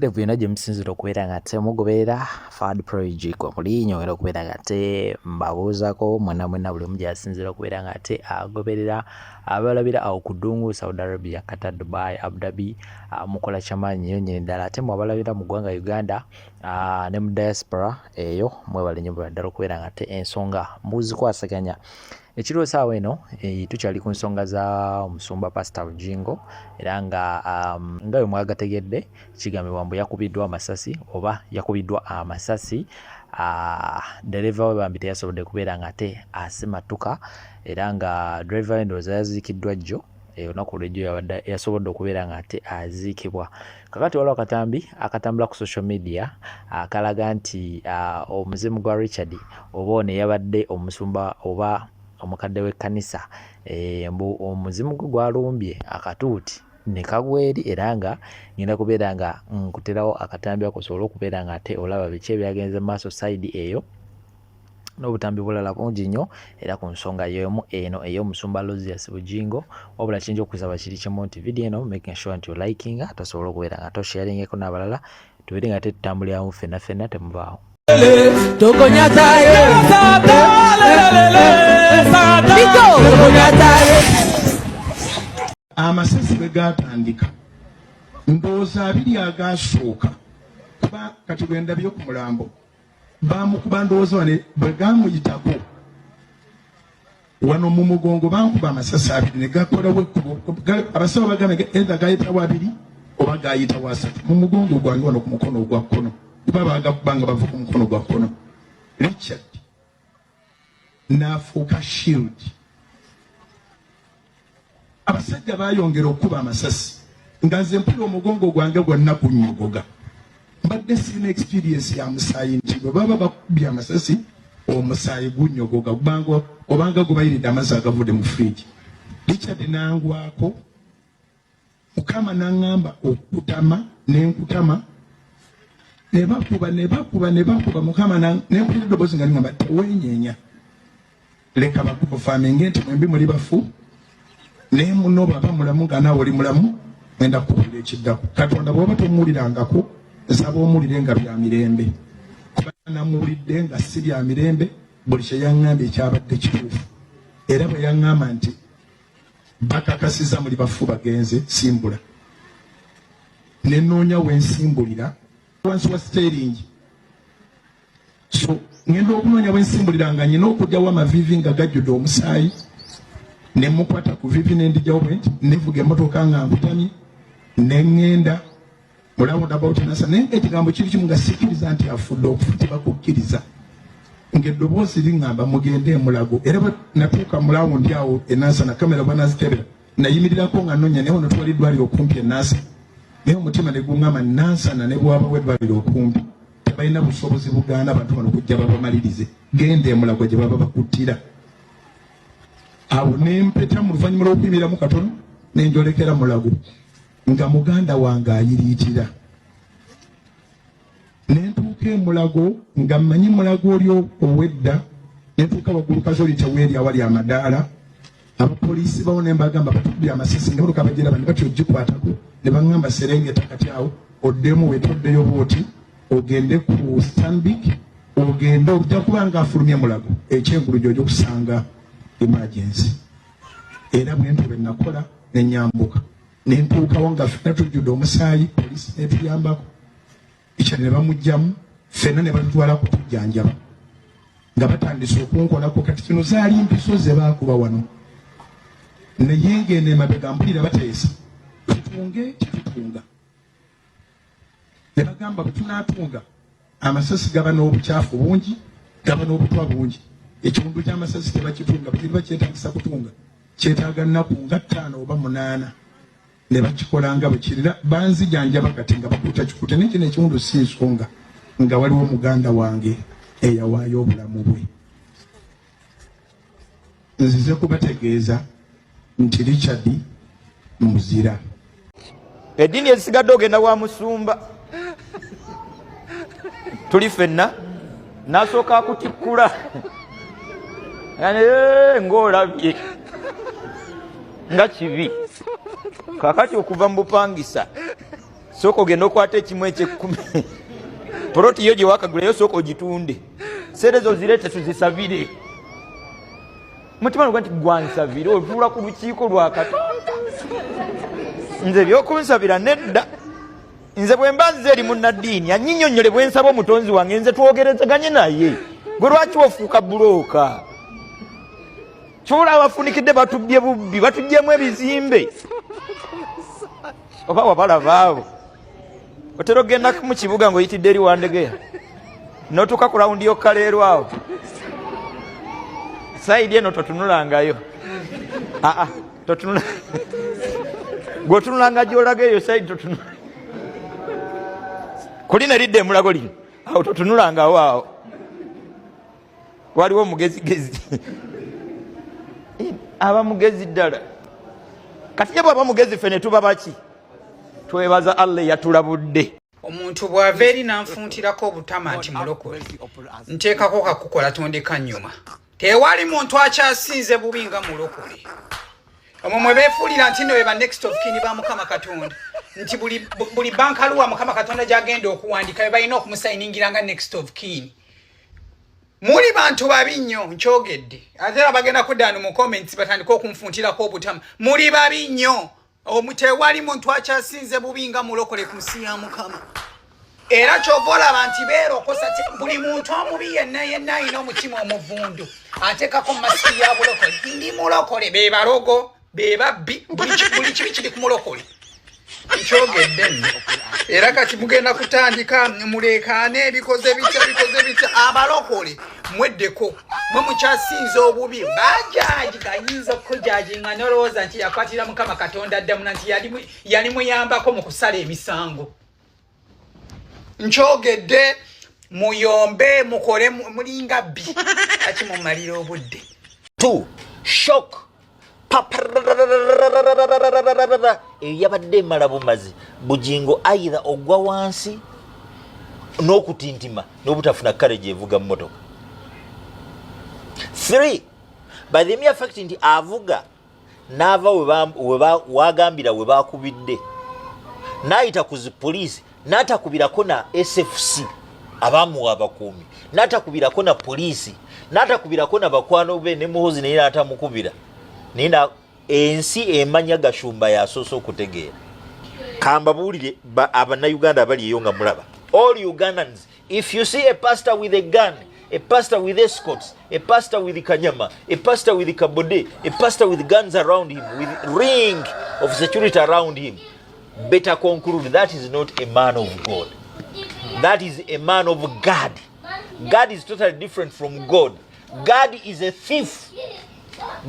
Butereevu yonna gye musinziira okubeera nga ate mugoberera Fad Prodigy kwe muli, nyongera okubeera nga ate mbabuuzako mwenna mwenna buli omu gy'asinziira okubeera nga ate agoberera, abalabira awo ku ddungu Saudi Arabia, Qatar, Dubai, Abu Dhabi, mukola kyamaanyi nnyo nnyini ddala. Ate mwe abalabira mu ggwanga Uganda ne mu diaspora eyo mwebale nnyo bwebale ddala okubeera nga ate ensonga muzikwasaganya. Ekiriwo essaawa eno tukyali ku nsonga za omusumba Pasita Bugingo era nga nga bwe mwagategedde kigambibwa mbu yakubiddwa amasasi oba yakubiddwa amasasi ddereeva we bambi teyasobodde kubeera nga ate asimattuka era nga driver we ndowooza yaziikiddwa jjo olunaku olw'ejjo yabadde yasobodde okubeera nga ate aziikibwa. Kakati waliwo akatambi akatambula ku social media akalaga nti omuzimu gwa Richard oba ono eyabadde omusumba oba omukadde w'ekkanisa eh, mbu omuzimu gwe gwalumbye akatuuti ne kagwa eri era nga ngenda kubeera nga nkuterawo akatambi ako osobole okubeera nga ate olaba biki ebyagenze mu maaso sayidi eyo n'obutambi bulala bungi nnyo era ku nsonga y'emu eno ey'omusumba Aloysius Bugingo. Wabula kiyinza okusaba kiri kimu nti vidiyo eno making sure nti olikinga tosobola okubeera nga tosharingeko n'abalala tubeere nga tetutambuliramu ffenna ffenna temubaawo. Amasasi bwe gaatandika ndowooza abiri agaasooka kuba kati bwe ndabye ku mulambo Baamukuba ndowooza wano bwe gaamuyitako wano mu mugongo bankuba amasasi abiri ne gakolawo ekkubo. Abasawo bagambye either gayitawo abiri oba gayitawo asatu mu mugongo gwange wano ku mukono ogwa kkono kuba baagakuba nga bava ku mukono gwa kkono. Richard n'afuuka shield. Abasajja baayongera okukuba amasasi nga nze mpulira omugongo gwange gwonna gunnyogoga. Mbadde sirina experience ya musaayi nti bwe baba bakubye amasasi omusaayi gunnyogoga kubanga obanga gubayiridde amazzi agavudde mu fridge. Richard n'angwako, Mukama n'aŋŋamba okukutama ne nkutama ne bakuba ne bakuba ne bakuba Mukama ne mpulira eddoboozi nga liŋŋamba teweenyeenya. Leka bakufaminge nti mwembi muli bafu naye muno bwaba mulamu nga naawe oli mulamu ngenda kukubuulira ekiddako. Katonda bw'oba tomuwulirangako nsaba omuwulire nga bya mirembe kuba namuwulidde nga si bya mirembe buli kye yaŋŋambye kyabadde kituufu era bwe yaŋŋamba nti bakakasiza muli bafu bagenze simbula ne nnoonya we nsimbulira wansi wa siteeringi So ngenda okunoonya bwe nsimbulira nga nyina okugyawo amaviivi nga gajjudde omusaayi ne mukwata ku viivi ne ndijjawo bwe nti ne nvuga emmotoka nga nkutamye ne ŋŋenda mu roundabout nasa naye ng'ekigambo kiri kimu nga sikkiriza nti afudde okufa tebakukkiriza ng'eddoboozi liŋŋamba mugende emulago era bwe natuuka mu lawundi awo e Nansana kamera banazikebera nayimirirako nga nonya naye wano twali eddwaliro okumpi e Nansana naye omutima ne guŋŋamba Nansana ne bwabawo eddwaliro okumpi tebalina busobozi bugaana bantu bano kujja babamalirize genda emulago gye baba bakuttira awo nempeta mu luvannyuma lw'okuyimiriramu katono nenjolekera mulago nga muganda wange ayiriitira nentuuka emulago nga mmanyi mulago oli owedda nentuuka waggulu kazoli teweeri awali amadaala abapoliisi bawo ne mbagamba batukubye amasasi nga buluka bajira bano batyo ogikwatako ne baŋŋamba serengeta kati awo oddemu wetoddeyo bwoti ogende ku stanbic ogende ojja kuba nga afulumye mulago ekyengulu gyojja okusanga emergency era bwentyo bwe nakola ne nyambuka ne ntuukawo nga ffenna tujjudde omusaayi poliisi netuyambako ekyo ne bamugjamu ffenna ne batutwala kutujjanjaba nga batandise okunkolako kati kino zaali mpiso ze baakuba wano naye ng'eno emabega mpulira bateesa tutunge tetutunga ne bagamba bwe tunaatunga amasasi gaba n'obukyafu bungi gaba n'obutwa bungi ekiwundu ky'amasasi tebakitunga bwe kyetagisa kutunga kyetaaga nnaku nga ttaano oba munaana ne bakikola nga bwe kirira banzijanjaba kati nga bakuta kikute naye kino ekiwundu si nsonga nga waliwo muganda wange eyawaayo obulamu bwe nzize kubategeeza nti Richard muzira. Eddiini ezisigadde ogenda wa musumba tuli fenna nasooka akutikkula ng'olabye nga kibi kakati okuva mu bupangisa. Sooka ogenda okwata ekimu ekyekkumi, poloti yo gye wakagulayo sooka ogitunde, sente zo zireete tuzisabire. Mutima nogwa nti gwansabire, otuula ku lukiiko lwa Katonda. Nze byokunsabira nedda. Nze bwe mba nze eri munnaddiini anyinyonnyole bwe nsaba omutonzi wange, nze twogerezeganye naye. Gwe lwaki ofuuka bulooka? Kyola abafunikidde batubbye bubbi, batuggyemu ebizimbe, oba wabalaba abo. Otera okugenda mu kibuga ng'oyitidde eri Wandegeya n'otuuka ku rawundi y'okkaleerwa awo sayidi eno totunulangayo, aa totunula, gweotunulanga gyolaga eyo sayidi totunula kuli neridda emulago lino awo totunulangawo, awo waliwo omugezigezi aba mugezi ddala. Kati ye bwaba mugezi, ffe ne tuba baki? Twebaza Allah eyatulabudde. Omuntu bw'ava eri n'anfuntirako obutama nti mulokole, nteekako kakukola tondeka nnyuma. Tewali muntu akyasinze bubi nga mulokole. Omwo mwe beefuulira nti nno be ba next of kin ba Mukama Katonda, nti buli bankaluwa Mukama Katonda gy'agenda okuwandika be balina okumusayiningira nga next of kin. Muli bantu babi nnyo, nkyogedde. Ate era bagenda kudda mu comments batandike okunfuntirako obutama. Muli babi nnyo. Tewali muntu akyasinze bubi nga mulokole ku nsi ya Mukama. Era kyova olaba nti beerokosa buli muntu omubi yenna yenna alina omutima omuvundu ateekako masiki ya bulokole. Ndi mulokole, be balogo, be babbi, buli kibi kiri ku mulokole. Nkyogedde nno. Era kati mugenda kutandika muleekaane ebikoze bitya, bikoze bitya. Abalokole mweddeko, mwe mukyasinze obubi. Bajaji gayinza okukujaji nga nolowooza nti yakwatira Mukama Katonda ddamula nti yali muyambako mu kusala emisango. Nkyogedde, muyombe mukole mulinga bbi, kaki mumalira obudde. Two shock eyo yabadde emala bumazi. Bugingo aitha ogwa wansi n'okutintima n'obutafuna courage evuga mmotoka. Three, by the mere fact nti avuga n'ava wagambira we bakubidde n'ayita ku zi poliisi n'atakubirako na SFC abamuwa abakuumi, n'atakubirako na poliisi, n'atakubirako na bakwano be ne Muhozi, naye n'atamukubira, naye ensi emanya Gashumba yasoose okutegeera. Kambabuulire Abannayuganda abali eyo nga mulaba, all Ugandans, if you see a pastor with a gun, a pastor with escorts, a pastor with kanyama, a pastor with kabode, a pastor with guns around him, with ring of security around him, better conclude that is not a man of God. That is a man of God. God is totally different from God. God is a thief.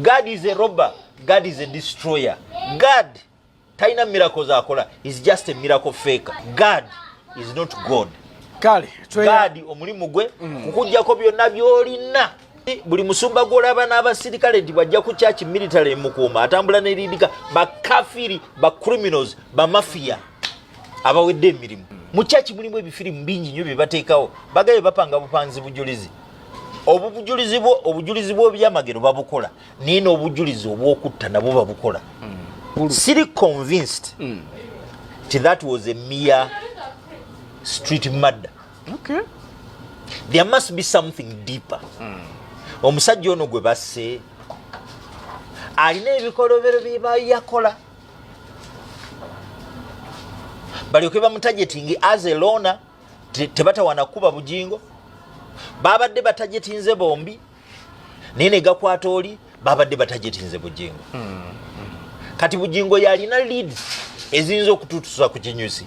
God is a robber. God is a destroyer. God talina miracles akola, is just a miracle faker. God is not God. Kale. God omulimu gwe kukugjako byonna byolina. Buli musumba gwolaba n'abasirikale nti bwajja ku church military emukuuma, atambula neridika, bakafiri, bacriminals, bamafiya abawedde emirimu. Mu church mulimu ebifirimu bingi nnyo bye bateekawo, bagaye bapanga bupanzi bujulizi. Obwo bujulizi bwo, obujulizi bw'obyamagero babukola, naye n'obujulizi obw'okutta nabwo babukola. Siri convinced nti that was a mere street murder. There must be something deeper. Omusajja ono gwe basse alina ebikolobero bye bayakola balyoke bamutargeting as a loner. Tebatawana kuba Bugingo, babadde batargetinze bombi, naye negakwata oli babadde batargetinze Bugingo. Kati Bugingo yalina leads eziyinza okututusa ku kinyusi.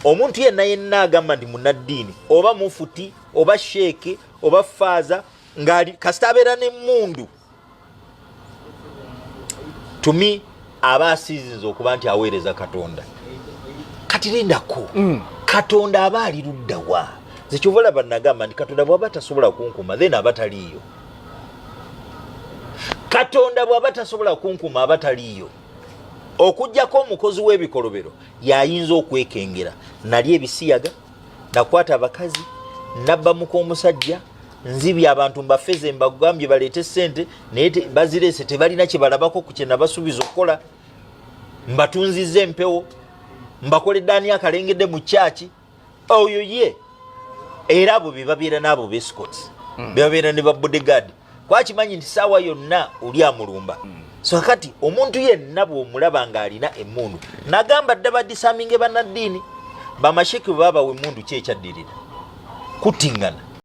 Omuntu yenna yenna agamba nti munaddiini oba mufuti oba sheeke oba faaza ngaali kasita abeera n'emmundu, tumi aba asiizinza okuba nti aweereza Katonda. Kati lindako, Katonda aba ali luddawa? Nze kyova olaba nagamba nti Katonda bw'aba tasobola kunkuma, then aba taliiyo. Katonda bw'aba tasobola kunkuma, aba taliiyo. Okugjako omukozi w'ebikolobero yayinza okwekengera nali ebisiyaga, nakwata abakazi, nabba muka omusajja, nzibye abantu, mbafeze, mbagambye baleete sente naye bazireese, tebalina kye balabako ku kye nabasuubiza okukola, mbatunziza empewo. Mbakoledde ani akalengedde mu kyaki oyo ye. Era abo bebabeera n'abo bescots, bebabeera ne ba bodyguard, kwakimanyi nti saawa yonna oli amulumba. So kati omuntu yenna bw'omulaba ng'alina emmundu, nagamba dda badisarminge bannaddiini. Bamasheki bwe babawa emmundu, ki ekyaddirira? Kuttiŋŋana.